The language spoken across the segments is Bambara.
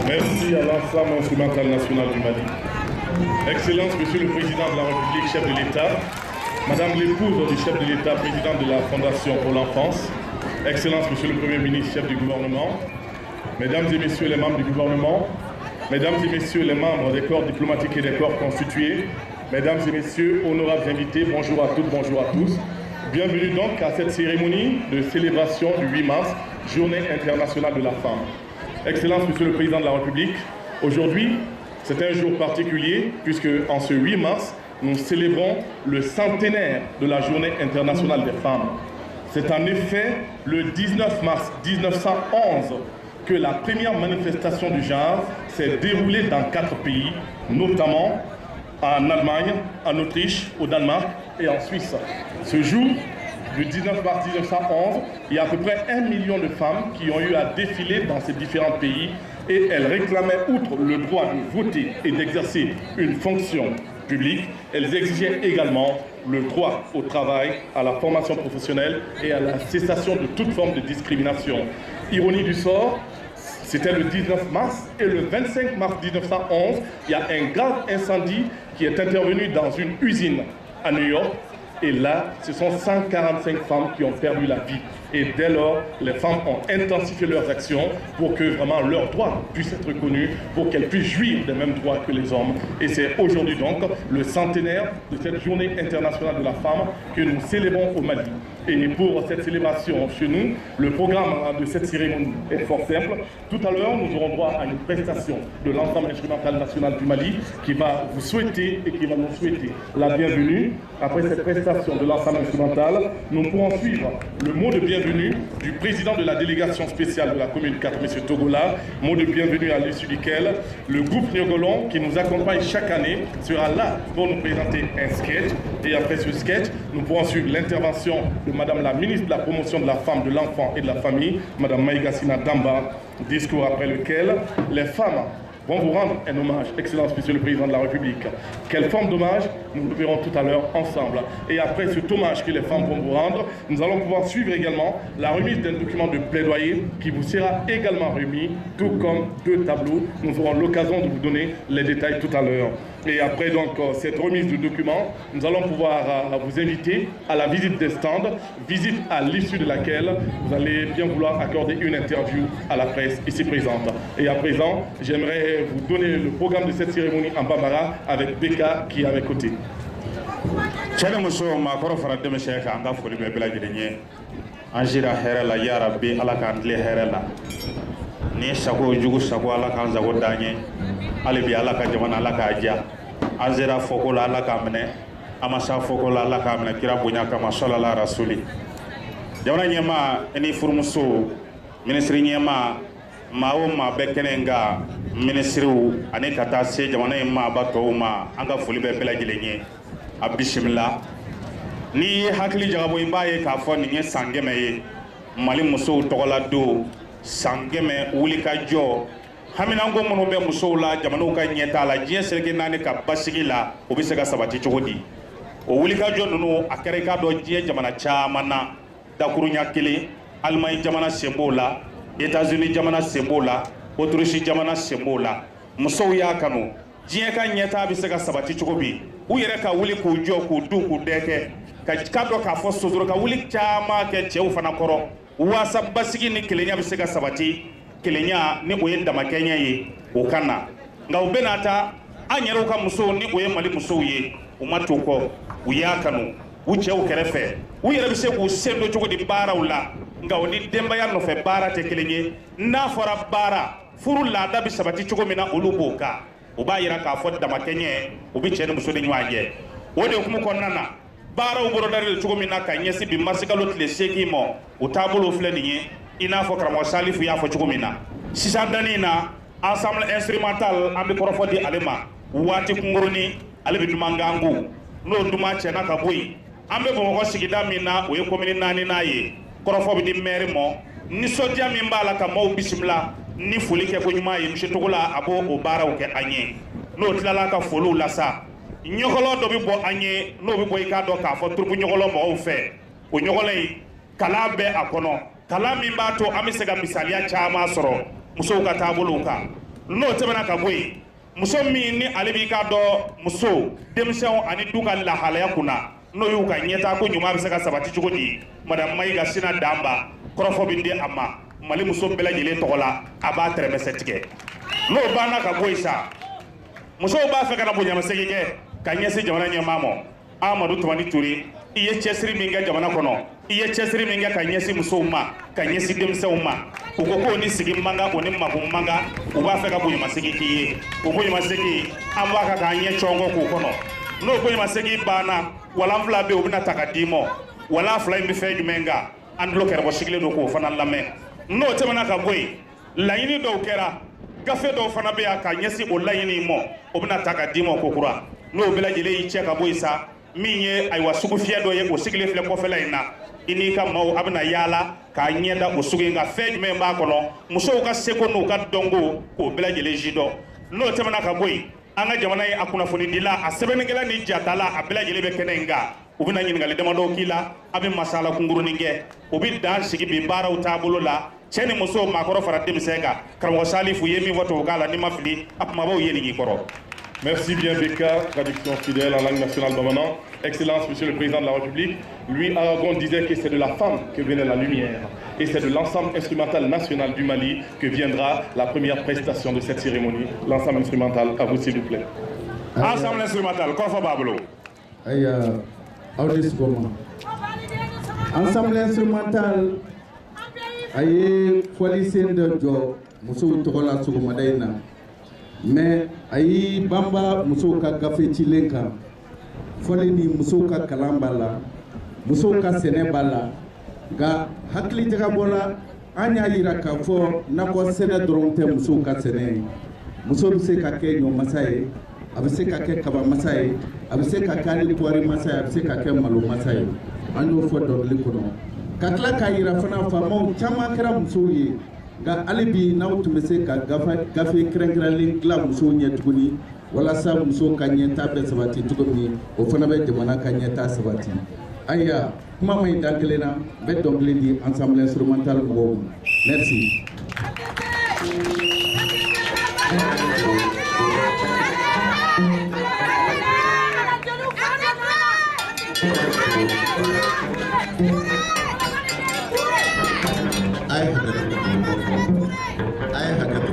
Merci à l'ensemble instrumental national du Mali. Excellence, Monsieur le Président de la République, chef de l'État, Madame l'épouse du chef de l'État, président de la Fondation pour l'enfance, Excellence, Monsieur le Premier ministre, chef du gouvernement, Mesdames et Messieurs les membres du gouvernement, Mesdames et Messieurs les membres des corps diplomatiques et des corps constitués, Mesdames et Messieurs, honorables invités, bonjour à toutes, bonjour à tous. Bienvenue donc à cette cérémonie de célébration du 8 mars, Journée internationale de la femme. Excellence, Monsieur le Président de la République, aujourd'hui, c'est un jour particulier puisque en ce 8 mars, nous célébrons le centenaire de la Journée internationale des femmes. C'est en effet le 19 mars 1911 que la première manifestation du genre s'est déroulée dans 4 pays, notamment en Allemagne, en Autriche, au Danemark et en Suisse. Ce jour, du 19 mars 1911, il y a à peu près 1 million de femmes qui ont eu à défiler dans ces différents pays et elles réclamaient, outre le droit de voter et d'exercer une fonction publique, elles exigeaient également le droit au travail, à la formation professionnelle et à la cessation de toute forme de discrimination. Ironie du sort, c'était le 19 mars et le 25 mars 1911, il y a un grave incendie qui est intervenu dans une usine à New York. Et là, ce sont 145 femmes qui ont perdu la vie. Et dès lors, les femmes ont intensifié leurs actions pour que vraiment leurs droits puissent être reconnus, pour qu'elles puissent jouir des mêmes droits que les hommes. Et c'est aujourd'hui donc le centenaire de cette Journée internationale de la femme que nous célébrons au Mali. Et pour cette célébration chez nous, le programme de cette cérémonie est fort simple. Tout à l'heure, nous aurons droit à une prestation de l'ensemble instrumental national du Mali qui va vous souhaiter et qui va nous souhaiter la bienvenue. Après cette prestation de l'ensemble instrumental, nous pourrons suivre le mot de bienvenue du président de la délégation spéciale de la commune 4, M. Togola, mot de bienvenue à l'issue duquel le groupe Niogolon, qui nous accompagne chaque année, sera là pour nous présenter un sketch. Et après ce sketch, nous pourrons suivre l'intervention de Madame la ministre de la Promotion de la Femme, de l'Enfant et de la Famille, Madame Maïga Sina Damba, discours après lequel les femmes vont vous rendre un hommage, Excellence, Monsieur le Président de la République. Quelle forme d'hommage? Nous le verrons tout à l'heure ensemble. Et après cet hommage que les femmes vont vous rendre, nous allons pouvoir suivre également la remise d'un document de plaidoyer qui vous sera également remis, tout comme deux tableaux. Nous aurons l'occasion de vous donner les détails tout à l'heure. Et après donc cette remise de documents, nous allons pouvoir vous inviter à la visite des stands, visite à l'issue de laquelle vous allez bien vouloir accorder une interview à la presse ici présente. Et à présent, j'aimerais vous donner le programme de cette cérémonie en bambara avec Beka qui est à mes côtés. Cɛ ni muso, maakɔrɔ fara denmisɛn kan, an ka foli bɛ bɛɛ lajɛlen ye. An sira hɛrɛ la, yarabi Ala k'an tile hɛrɛ la. Ni sago jugu sago, Ala k'an sago d'an ye. Hali bi, Ala ka jamana, Ala k'a diya. An sera fɔko la, Ala k'a minɛ. An ma sa fɔko la, Ala k'a minɛ kira bonya kama, sɔlala rasuli. Jamana ɲɛmaa, i ni furumuso, minisiri ɲɛmaa, maa o maa bɛ kɛnɛ in kan, minisiriw ani ka taa se jamana in maaba tɔw ma, an ka foli bɛ bɛɛ lajɛlen ye. A bisimila. N'i ye hakili jagabɔ, i b'a ye k'a fɔ nin ye san 100 ye Mali musow tɔgɔla don. San 100 wulikajɔ, haminanko minnu bɛ musow la, jamanaw ka ɲɛtaa la, diɲɛ seleke naani ka basigi la, o bɛ se ka sabati cogo di? O wulikajɔ ninnu, a kɛra i k'a dɔn diɲɛ jamana caman na. Dakurunya kelen, Alimaɲi jamana sen b'o la, États-Unis jamana sen b'o la, Autriche jamana sen b'o la. Musow y'a kanu, diɲɛ ka ɲɛtaa bɛ se ka sabati cogo min, u yɛrɛ ka wuli k'u jɔ, k'u du k'u dɛ kɛ ka dɔn k'a fɔ sosoro ka wuli caman kɛ cɛw fana kɔrɔ, waasa basigi ni kelenya bɛ se ka sabati. Kelenya ni o ye damakɛɲɛ ye, o ka na. Nka u bɛna ta an yɛrɛw ka musow, ni o ye Mali musow ye, u ma to kɔ. U y'a kanu u cɛw kɛrɛfɛ, u yɛrɛ bɛ se k'u sen don cogo di baaraw la. Nka o ni denbaya nɔfɛ baara tɛ kelen ye. N'a fɔra baara, furu laada bɛ sabati cogo min na, olu b'o kan. O b'a yira k'a fɔ damakɛɲɛ o bɛ cɛ ni muso ni ɲɔgɔn cɛ. O de hukumu kɔnɔna na, baaraw bolodalen don cogo min na ka ɲɛsin bi marisikalo tile 8 ma, o taabolo filɛ nin ye. I n'a fɔ karamɔgɔ Salifu y'a fɔ cogo min na sisan, danni na, ensemble instrumental, an bɛ kɔrɔfɔ di ale ma waati kunkurunin, ale bɛ duman gangu. N'o duman tiɲɛna ka bɔ yen, an bɛ Bamakɔ sigida min na, o ye commune naaninan ye, kɔrɔfɔ bɛ di maire ma. Nisɔndiya min b'a la ka maaw bisimila ni foli kɛ ko ɲuman ye misi togo la, a b'o o baaraw kɛ an ye. N'o tilala ka foliw la sa, ɲɔgɔlɔ dɔ bɛ bɔ an ye, n'o bɛ bɔ i k'a dɔn k'a fɔ troupe ɲɔgɔlɔ mɔgɔw fɛ. O ɲɔgɔlɔ in, kalan bɛ a kɔnɔ, kalan min b'a to an bɛ se ka misaliya caman sɔrɔ musow ka taabolow kan. N'o tɛmɛna ka bɔ yen, muso min ni ale b'i k'a dɔn muso, denmisɛnw ani du ka lahalaya kunna, n'o y'u ka ɲɛtaa ko ɲuman bɛ se ka sabati cogo di, madame Mayiga Sina Danba, kɔrɔfɔ bɛ di a ma Mali muso bɛɛ lajɛlen tɔgɔ la, a b'a tɛrɛmɛsɛ tigɛ. N'o banna ka bɔ yen sa, musow b'a fɛ ka na bonyamasegin kɛ ka ɲɛsin jamana ɲɛmaa ma, Amadu Tumani Ture. I ye cɛsiri min kɛ jamana kɔnɔ, i ye cɛsiri min kɛ ka ɲɛsin musow ma, ka ɲɛsin denmisɛnw ma, u ko k'o ni sigi man kan, o ni makun man kan. U b'a fɛ ka bonyamasegin k'i ye. O bonyamasegin, an b'a kan k'an ɲɛ cɔngɔ k'o kɔnɔ. N'o bonyamasegin banna, walan fila bɛ yen, u bɛna ta ka d'i ma. Walan fila in bɛ fɛn jumɛn kan? An tulo kɛrɛfɛ sigilen don k'o fana lamɛn. N'o tɛmɛna ka bɔ yen, laɲini dɔw kɛra, gafe dɔw fana bɛ yan ka ɲɛsin o laɲini ma, o bɛna ta ka d'i ma kokura. N'o bɛɛ lajɛlen y'i cɛ ka bɔ yen sa, min ye ayiwa sugu fiyɛ dɔ ye, o sigilen filɛ kɔfɛla in na, i n'i ka maaw a bɛna yaala k'a ɲɛ da o sugu in kan, fɛn jumɛn b'a kɔnɔ, musow ka seko n'u ka dɔnko, k'o bɛɛ lajɛlen si dɔn. N'o tɛmɛna ka bɔ yen, an ka jamana ye a kunnafonidila, a sɛbɛnnikɛla ni jatala, a bɛɛ lajɛlen bɛ kɛnɛ in kan. U bɛna ɲininkali damadɔw k'i la, a bɛ masala kunkurunin kɛ, o bɛ dan sigi bi baaraw taabolo la. Cɛ ni muso, maakɔrɔ fara denmisɛn kan, karamɔgɔ Salifu ye min fɔ tubabukan la, n'i ma fili, a kumabaw ye nin k'i kɔrɔ. Merci bien, Beka, traduction fidèle en langue nationale bamanan. Excellence, Monsieur le Président de la République, Louis Aragon disait que c'est de la femme que venait la lumière. Et c'est de l'ensemble instrumental national du Mali que viendra la première prestation de cette cérémonie. L'ensemble instrumental, à vous s'il vous plaît. Ensemble instrumental, kɔrɔfɔ b'a bolo. Ayiwa, aw ni sɔgɔma. Ensemble instrumental, a ye fɔlisen dɔ jɔ musow tɔgɔ la sɔgɔmada in na, mais a y'i banba musow ka gafe cilen kan. Fɔli ni musow ka kalan b'a la, musow ka sɛnɛ b'a la. Nka hakili jagabɔ la, an y'a yira k'a fɔ nakɔ sɛnɛ dɔrɔn tɛ musow ka sɛnɛ ye. Muso bɛ se ka kɛ ɲɔmasa ye, a bɛ se ka kɛ kabamasa ye, a bɛ se ka kɛ hali kɔɔri masa ye, a bɛ se ka kɛ malo masa ye. An y'o fɔ dɔnkili kɔnɔ, ka tila k'a yira fana, faamaw caman kɛra musow ye. Nka hali bi n'aw tun bɛ se ka gafe kɛrɛnkɛrɛnlen dilan musow ɲɛ tuguni walasa musow ka ɲɛta bɛ sabati cogo min, o fana bɛ jamana ka ɲɛta sabati. Ayiwa, kuma ma ɲi da kelen na, n bɛ dɔnkili di Ensemble instrumental mɔgɔw ma. Merci. A ye hakɛ to, a ye hakɛ to.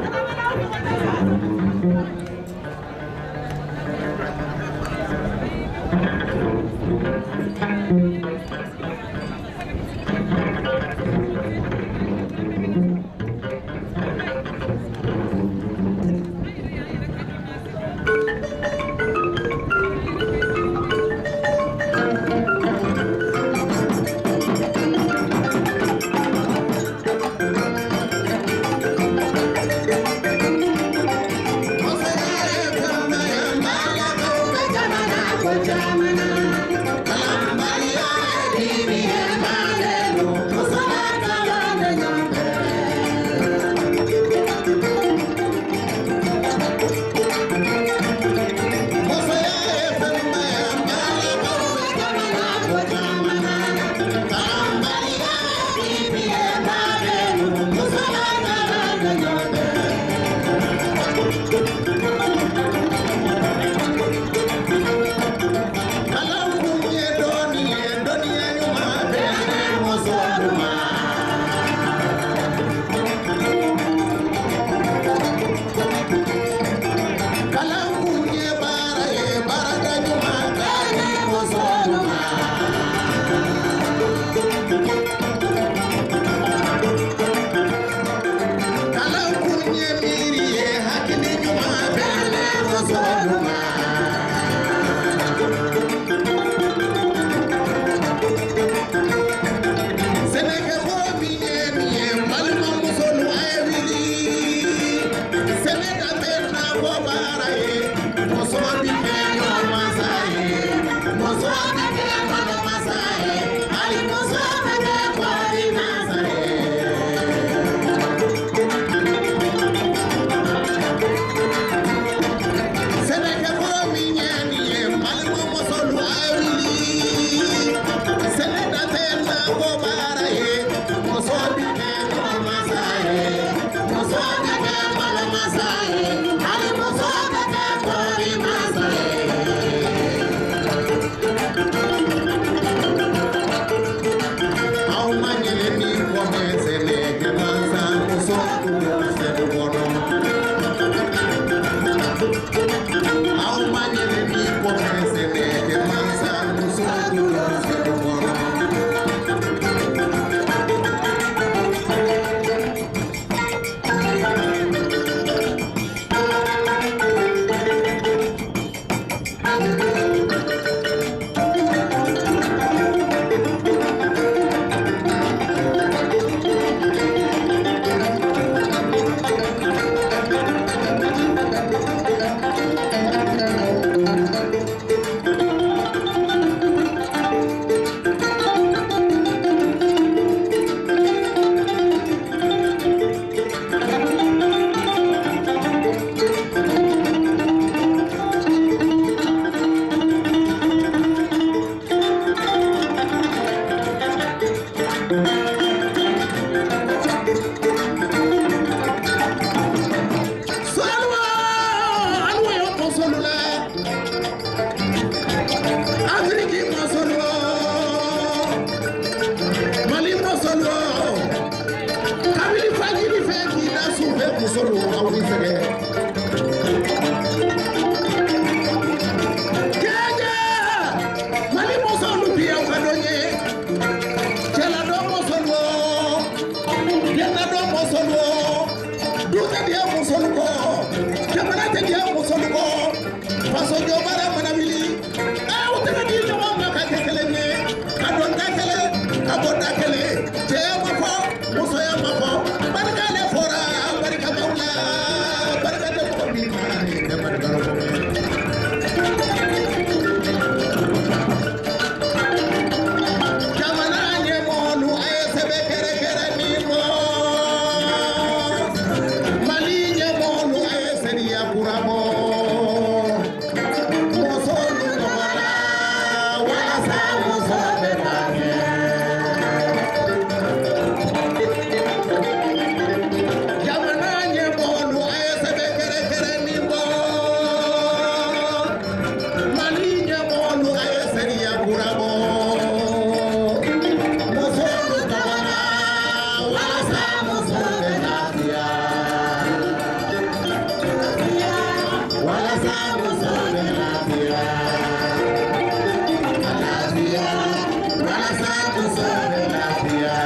Muso bɛ lafiya,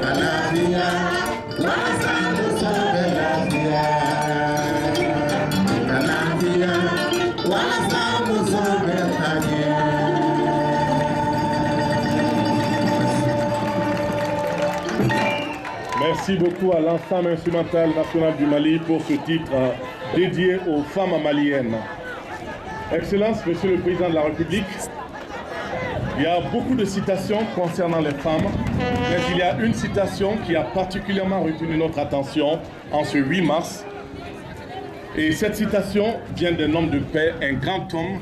ka lafiya, walasa muso bɛ lafiya, ka lafiya, walasa muso bɛ taa ɲɛ. Merci beaucoup à l'Ensemble instrumental national du Mali pour ce titre dédié aux femmes maliennes. Excellence, Monsieur le Président de la République, il y a beaucoup de citations concernant les femmes, mais il y a une citation qui a particulièrement retenu notre attention en ce 8 mars. Et cette citation vient d'un homme de paix, un grand homme.